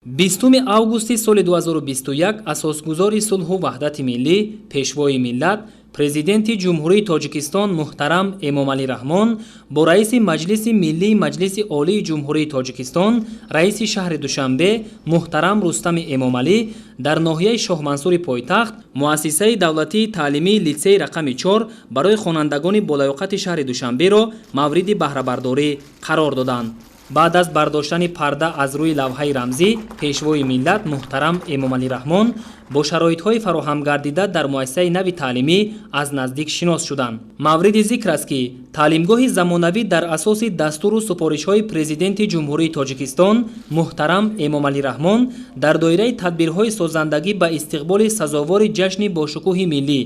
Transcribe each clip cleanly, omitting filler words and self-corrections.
20 августи соли 2021 асосгузори сулҳу ваҳдати миллӣ, Пешвои миллат, Президенти Ҷумҳурии Тоҷикистон муҳтарам Эмомалӣ Раҳмон бо раиси Маҷлиси Миллии Маҷлиси Олии Ҷумҳурии Тоҷикистон, раиси шаҳри Душанбе муҳтарам Рустами Эмомалӣ дар ноҳияи Шоҳмансури пойтахт муассисаи давлатии таълимии литсейи рақами 4 барои хонандагони болаёқати шаҳри Душанберо мавриди баҳрабардорӣ қарор доданд. Баъд аз бардоштани парда аз рӯи лавҳаи рамзӣ, Пешвои миллат муҳтарам Эмомалӣ Раҳмон бо шароитҳои фароҳамгардида дар муассисаи нави таълимӣ аз наздик шинос шуданд. Мавриди зикр аст, ки таълимгоҳи замонавӣ дар асоси дастуру супоришҳои Президенти Ҷумҳурии Тоҷикистон муҳтарам Эмомалӣ Раҳмон дар доираи тадбирҳои созандагӣ ба истиқболи сазовори ҷашни бошукӯҳи миллӣ,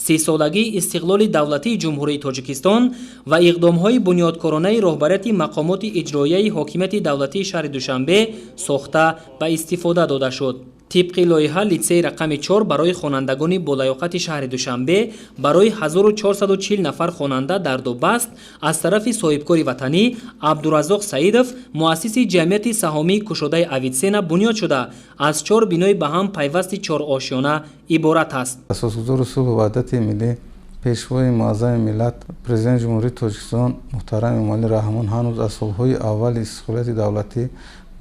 30-солагии истиқлоли давлатии Ҷумҳурии Тоҷикистон ва иқдомҳои бунёдкоронаи роҳбарияти мақомоти иҷроияи ҳокимияти давлатии шаҳри Душанбе сохта ба истифода дода шуд. Тибқи лоиҳа, литсейи рақами 4 барои хонандагони болаёқати шаҳри Душанбе барои 1440 нафар хонанда дар ду баст аз тарафи соҳибкори ватанӣ Абдураззоқ Саидов, муассиси ҷамъияти саҳомии кушодаи «Авитсена» бунёд шуда, аз чор бинои ба ҳам пайвасти чорошёна иборат аст. Асосгузори сулҳу ваҳдати миллӣ, Пешвои муаззами миллат, Президенти Ҷумҳурии Тоҷикистон муҳтарам Эмомалӣ Раҳмон ҳанӯз аз солҳои аввали истиқлолияти давлатӣ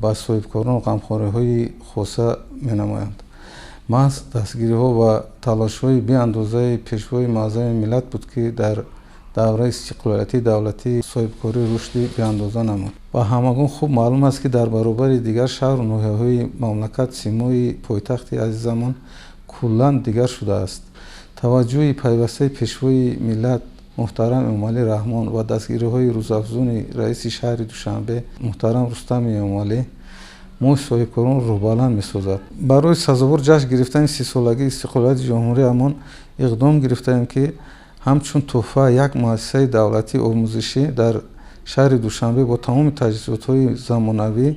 ба соҳибкорон ғамхориҳои хоса менамоянд. Маҳз дастгириҳо ва талошҳои беандозаи Пешвои муаззами миллат буд, ки дар давраи истиқлолияти давлатӣ соҳибкорӣ рушди беандоза намуд. Ба ҳамагон хуб маълум аст, ки дар баробари дигар шаҳру ноҳияҳои мамлакат симои пойтахти азизамон куллан дигар шудааст. Таваҷҷӯҳи пайвастаи Пешвои миллат муҳтарам Эмомалӣ Раҳмон ва дастгириҳои рӯзафзуни раиси шаҳри Душанбе муҳтарам Рустами Эмомалӣ мо соҳибкорон рӯҳбаланд месозад. Барои сазовор ҷашн гирифтани 30-солагии истиқлолияти ҷумҳуриямон иқдом гирифтаем, ки ҳамчун тӯҳфа як муассисаи давлатии омӯзишӣ дар шаҳри Душанбе бо тамоми таҷҳизотҳои замонавӣ,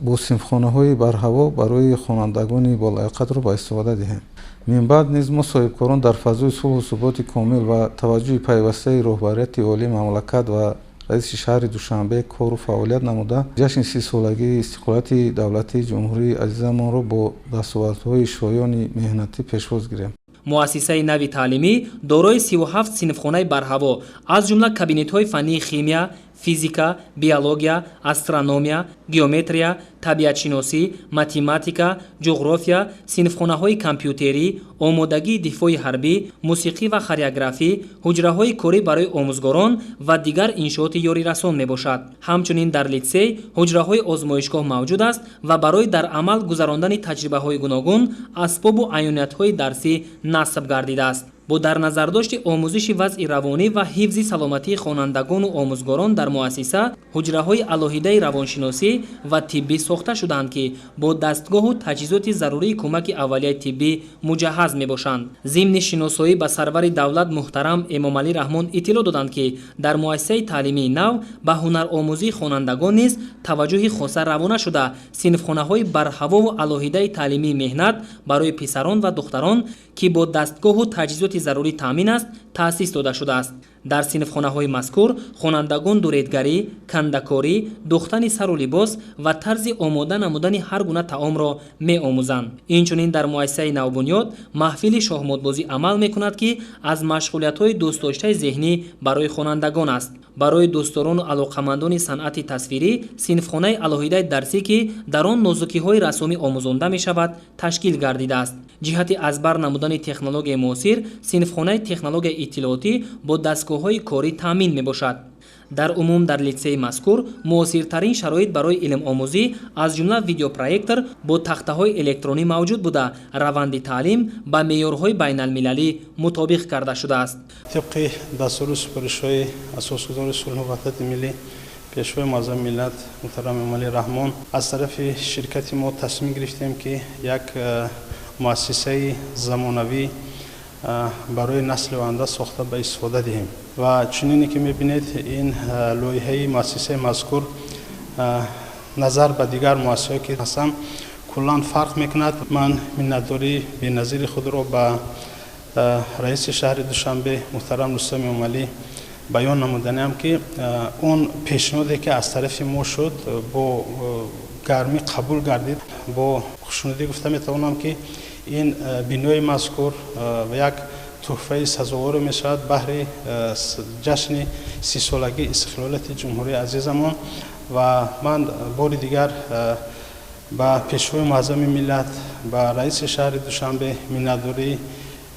бо синфхонаҳои барҳаво барои хонандагони болаёқатро ба истифода диҳем. Минбаъд низ мо соҳибкорон дар фазои сулҳу суботи комил ва таваҷҷӯҳи пайвастаи роҳбарияти олии мамлакат ва раиси шаҳри Душанбе кору фаъолият намуда, ҷашни 30-солагии истиқлолияти давлатии ҷумҳурии азизамонро бо дастовардҳои шоёни меҳнатӣ пешвоз гирем. Муассисаи нави таълимӣ дорои 37 синфхонаи барҳаво, аз ҷумла кабинетҳои фаннии химия, физика, биология, астрономия, геометрия, табиатшиносӣ, математика, ҷуғрофия, синфхонаҳои компютерӣ, омодагии дифои ҳарбӣ, мусиқӣ ва хореографӣ, ҳуҷраҳои корӣ барои омӯзгорон ва дигар иншооти ёрирасон мебошад. Ҳамчунин дар литсей ҳуҷраҳои озмоишгоҳ мавҷуд аст ва барои дар амал гузарондани таҷрибаҳои гуногун асбобу аёниятҳои дарсӣ насб гардидааст. Бо дар назардошти омӯзиши вазъи равонӣ ва ҳифзи саломатии хонандагону омӯзгорон дар муассиса ҳуҷраҳои алоҳидаи равоншиносӣ ва тиббӣ сохта шудаанд, ки бо дастгоҳу таҷҳизоти зарурии кӯмаки аввалияи тиббӣ муҷаҳҳаз мебошанд. Зимни шиносоӣ ба сарвари давлат муҳтарам Эмомалӣ Раҳмон иттилоъ доданд, ки дар муассисаи таълимии нав ба ҳунаромӯзии хонандагон низ таваҷҷӯҳи хоса равона шуда, синфхонаҳои барҳавову алоҳидаи таълимии меҳнат барои писарон ва духтарон, ки бо дастгоҳу таҷҳизоти зарурӣ таъмин аст, таъсис дода шудааст. Дар синфхонаҳои мазкур хонандагон дуредгарӣ, кандакорӣ, духтани сару либос ва тарзи омода намудани ҳар гуна таомро меомӯзанд. Инчунин дар муассисаи навбунёд маҳфили шоҳмотбозӣ амал мекунад, ки аз машғулиятҳои дӯстдоштаи зеҳнӣ барои хонандагон аст. Барои дӯстдорону алоқамандони санъати тасвирӣ синфхонаи алоҳидаи дарсӣ, ки дар он нозукиҳои рассомӣ омӯзонда мешавад, ташкил гардидааст. Ҷиҳати аз бар намудани технологияи муосир синфхонаи технологияи иттилоотӣ бо дастгоҳҳои корӣ таъмин мебошад. Дар умум дар литсейи мазкур муосиртарин шароит барои илмомӯзӣ, аз ҷумла видеопроектор бо тахтаҳои электронӣ мавҷуд буда, раванди таълим ба меъёрҳои байналмилалӣ мутобиқ карда шудааст. Тибқи дастуру супоришҳои асосгузори сулҳу ваҳдати миллӣ, Пешвои муаззами миллат муҳтарам Эмомалӣ Раҳмон аз тарафи ширкати мо тасмим гирифтем, ки як муассисаи замонавӣ барои насли оянда сохта ба истифода диҳем. Ва чунине ки мебинед, ин лоиҳаи муассисаи мазкур назар ба дигар муассисаҳое ки ҳастанд, куллан фарқ мекунад. Ман миннатдории беназири худро ба раиси шаҳри Душанбе муҳтарам Рустам Эмомалӣ баён намуданиам, ки он пешниҳоде, ки аз тарафи мо шуд, бо гармӣ қабул гардид. Бо хушнудӣ гуфта метавонам, ки ин бинои мазкур як тӯҳфаи сазоворе мешавад баҳри ҷашни 30-солагии истиқлолияти ҷумҳурии азизамон. Ва ман бори дигар ба Пешвои муаззами миллат, ба раиси шаҳри Душанбе миннатдории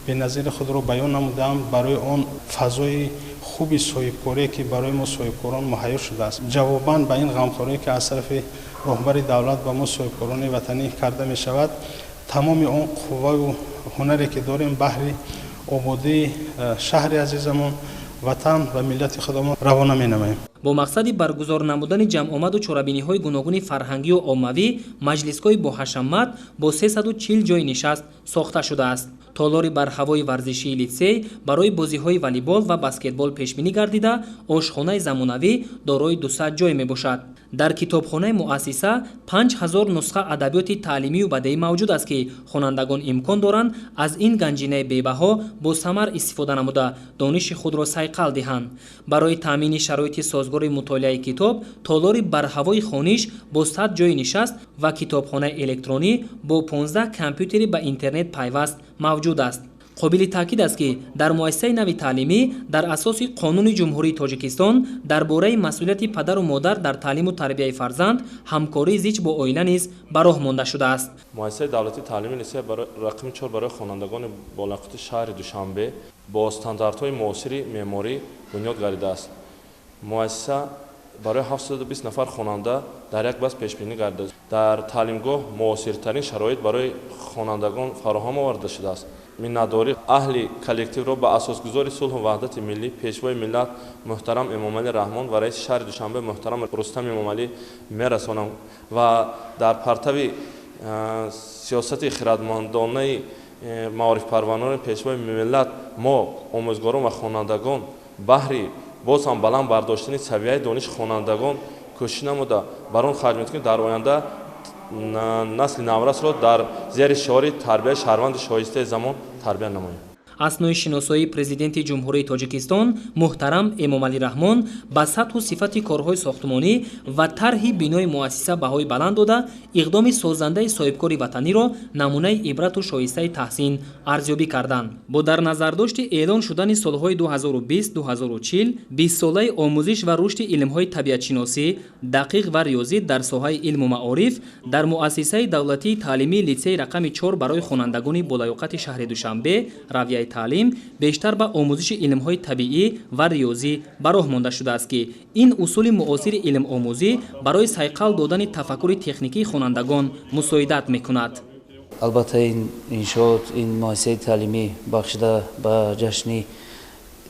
беназири худро баён намудам барои он фазои хуби соҳибкорие, ки барои мо соҳибкорон муҳайё шудааст. Ҷавобан ба ин ғамхорие, ки аз тарафи роҳбари давлат ба мо соҳибкорони ватанӣ карда мешавад, тамоми он қувваю ҳунаре, ки дорем, баҳри ободии шаҳри азизамон, ватан ва миллати худамон равона менамоем. Бо мақсади баргузор намудани ҷамъомаду чорабиниҳои гуногуни фарҳангию оммавӣ маҷлисгоҳи боҳашамат бо 340 ҷойи нишаст сохта шудааст. Толори барҳавои варзишии литсей барои бозиҳои волейбол ва баскетбол пешбинӣ гардида, ошхонаи замонавӣ дорои 200 ҷой мебошад. Дар китобхонаи муассиса 5000 нусха адабиёти таълимию бадеӣ мавҷуд аст, ки хонандагон имкон доранд аз ин ганҷинаи бебаҳо бо самар истифода намуда, дониши худро сайқал диҳанд. Барои таъмини шароити созгори мутолиаи китоб толори барҳавои хониш бо 100 ҷойи нишаст ва китобхонаи электронӣ бо 15 компютери ба интернет пайваст мавҷуд аст. Қобили таъкид аст, ки дар муассисаи нави таълимӣ дар асоси Қонуни Ҷумҳурии Тоҷикистон дар бораи масъулияти падару модар дар таълиму тарбияи фарзанд ҳамкории зич бо оила низ ба роҳ монда шудааст. Муассисаи давлатии таълимии литсей рақами 4 барои хонандагони болаёқати шаҳри Душанбе бо стандартҳои муосири меъморӣ бунёд гардидааст. Муассиса барои 720 нафар хонанда дар як баст пешбинӣ гардидааст. Дар таълимгоҳ муосиртарин шароит барои хонандагон фароҳам оварда шудааст. Миннатдорӣ аҳли коллективро ба асосгузори сулҳу ваҳдати миллӣ, Пешвои миллат муҳтарам Эмомалӣ Раҳмон ва раиси шаҳри Душанбе муҳтарам Рустам Эмомалӣ мерасонам ва дар партави сиёсати хирадмандонаи маорифпарварони Пешвои миллат мо омӯзгорон ва хонандагон баҳри боз ҳам баланд бардоштани савияи дониши хонандагон кӯшиш намуда, бар он харҷ мекунем, дар оянда насли наврасро дар зери шиори тарбияи шаҳрванди шоистаи замон тарбия намоем. Аснои шиносоии Президенти Ҷумҳурии Тоҷикистон муҳтарам Эмомалӣ Раҳмон ба сатҳу сифати корҳои сохтмонӣ ва тарҳи бинои муассиса баҳои баланд дода, иқдоми созандаи соҳибкори ватаниро намунаи ибрату шоистаи таҳсин арзёбӣ карданд. Бо дар назардошти эълон шудани солҳои 2020-2040 бистсолаи омӯзиш ва рушди илмҳои табиатшиносӣ, дақиқ ва риёзӣ дар соҳаи илму маориф дар муассисаи давлатии таълимии литсеи рақами 4 барои хонандагони болаёқати шаҳри Душанбе равияи таълим бештар ба омӯзиши илмҳои табиӣ ва риёзӣ ба роҳ монда шудааст, ки ин усули муосири илмомӯзӣ барои сайқал додани тафаккури техникии хонандагон мусоидат мекунад. Албатта, ин иншоот, ин муассисаи таълимӣ бахшида ба ҷашни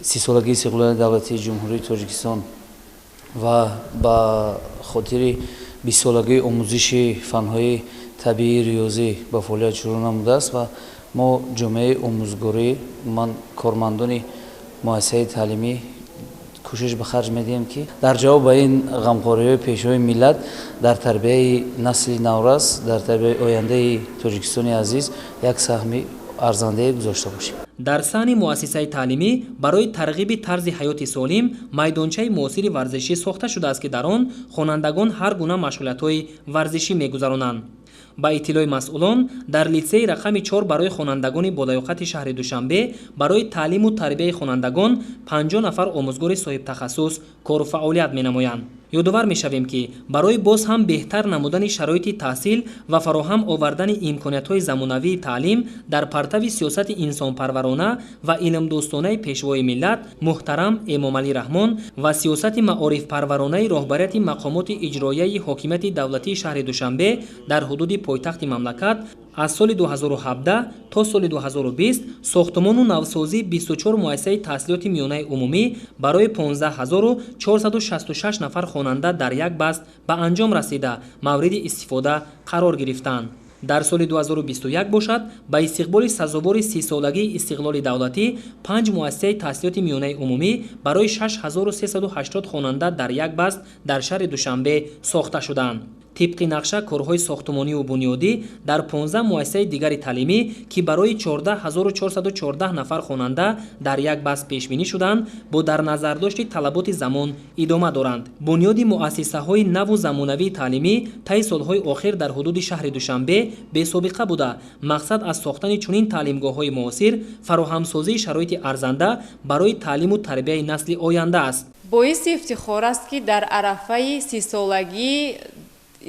30-солагии истиқлолияти давлатии Ҷумҳурии Тоҷикистон ва ба хотири 20-солагии омӯзиши фанҳои табиии риёзӣ ба фаъолият шурӯъ намудааст ва мо ҷомеаи омӯзгорӣ, ман кормандони муассисаи таълимӣ кӯшиш ба харҷ медиҳем, ки дар ҷавоб ба ин ғамхориҳои Пешвои миллат дар тарбияи насли наврас, дар тарбияи ояндаи Тоҷикистони азиз як саҳми арзандае гузошта бошем. Дар саҳни муассисаи таълимӣ барои тарғиби тарзи ҳаёти солим майдончаи муосири варзишӣ сохта шудааст, ки дар он хонандагон ҳар гуна машғулиятҳои варзишӣ мегузаронанд. Ба иттилои масъулон, дар литсеи рақами 4 барои хонандагони болаёқати шаҳри Душанбе барои таълиму тарбияи хонандагон 50 нафар омӯзгори соҳибтахассус кору фаъолият менамоянд. Ёдовар мешавем, ки барои боз ҳам беҳтар намудани шароити таҳсил ва фароҳам овардани имкониятҳои замонавии таълим дар партави сиёсати инсонпарварона ва илмдӯстонаи Пешвои миллат муҳтарам Эмомалӣ Раҳмон ва сиёсати маорифпарваронаи роҳбарияти мақомоти иҷроияи ҳокимияти давлатии шаҳри Душанбе дар ҳудуди пойтахти мамлакат аз соли 2017 то соли 2020 сохтмону навсозии 24 муассисаи таҳсилоти миёнаи умумӣ барои 15 466 нафар хонанда дар як баст ба анҷом расида, мавриди истифода қарор гирифтанд. Дар соли 2021 бошад, ба истиқболи сазовори 30-солагии истиқлоли давлатӣ панҷ муассисаи таҳсилоти миёнаи умумӣ барои 6380 хонанда дар як баст дар шаҳри Душанбе сохта шуданд. Тибқи нақша, корҳои сохтумониву бунёдӣ дар 15 муассисаи дигари таълимӣ, ки барои 14 414 нафар хонанда дар як баст пешбинӣ шудаанд, бо дар назардошти талаботи замон идома доранд. Бунёди муассисаҳои наву замонавии таълимӣ таи солҳои охир дар ҳудуди шаҳри Душанбе бесобиқа буда, мақсад аз сохтани чунин таълимгоҳҳои муосир фароҳамсозии шароити арзанда барои таълиму тарбияи насли оянда аст. Боиси ифтихор аст, ки дар арафаи 30-солагии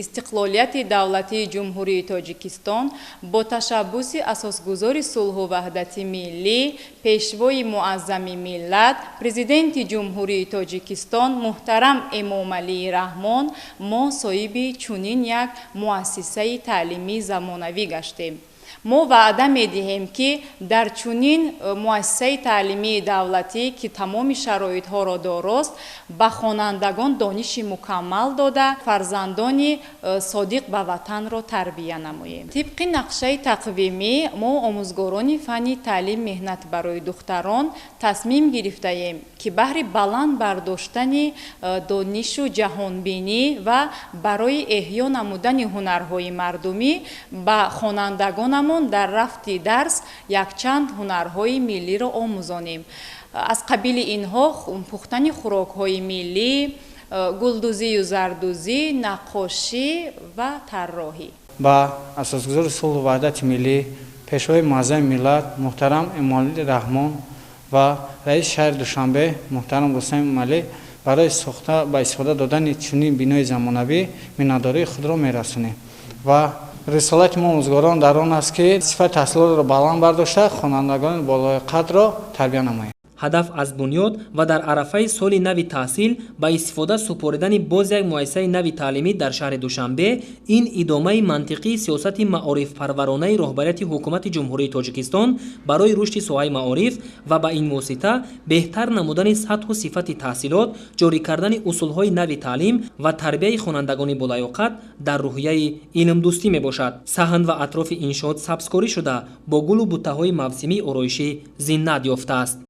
истиқлолияти давлатии Ҷумҳурии Тоҷикистон бо ташаббуси Асосгузори сулҳу ваҳдати миллӣ, Пешвои муаззами миллат, Президенти Ҷумҳурии Тоҷикистон муҳтарам Эмомалӣ Раҳмон мо соҳиби чунин як муассисаи таълимии замонавӣ гаштем. Мо ваъда медиҳем, ки дар чунин муассисаи таълимии давлатӣ, ки тамоми шароитҳоро дорост, ба хонандагон дониши мукаммал дода, фарзандони содиқ ба ватанро тарбия намоем. Тибқи нақшаи тақвимӣ, мо, омӯзгорони фанни таълим меҳнат барои духтарон, тасмим гирифтаем, ки баҳри баланд бардоштани донишу ҷаҳонбинӣ ва барои эҳё намудани ҳунарҳои мардумӣ ба хонандагонамон дар рафти дарс якчанд ҳунарҳои миллиро омӯзонем. Аз қабили инҳо пухтани хӯрокҳои миллӣ, гулдӯзию зардӯзӣ, наққошӣ ва тарроҳӣ. Ба Асосгузори сулҳу ваҳдати миллӣ, Пешвои муаззами миллат муҳтарам Эмомалӣ Раҳмон ва раиси шаҳри Душанбе муҳтарам Рустам Эмомалӣ барои сохта ба истифода додани чунин бинои замонавӣ миннатдории худро мерасонем ва рисолати мо, омӯзгорон, дар он аст, ки сифати таҳсилотро баланд бардошта, хонандагони болоқадро тарбия намоем. Ҳадаф аз бунёд ва дар арафаи соли нави таҳсил ба истифода супоридани боз як муассисаи нави таълимӣ дар шаҳри Душанбе ин идомаи мантиқии сиёсати маорифпарваронаи роҳбарияти Ҳукумати Ҷумҳурии Тоҷикистон барои рушди соҳаи маориф ва ба ин восита беҳтар намудани сатҳу сифати таҳсилот, ҷорӣ кардани усулҳои нави таълим ва тарбияи хонандагони болаёқат дар рӯҳияи илмдӯстӣ мебошад. Саҳн ва атрофи иншоот сабзкорӣ шуда, бо гулу буттаҳои мавсимии ороишӣ зиннат ёфтааст.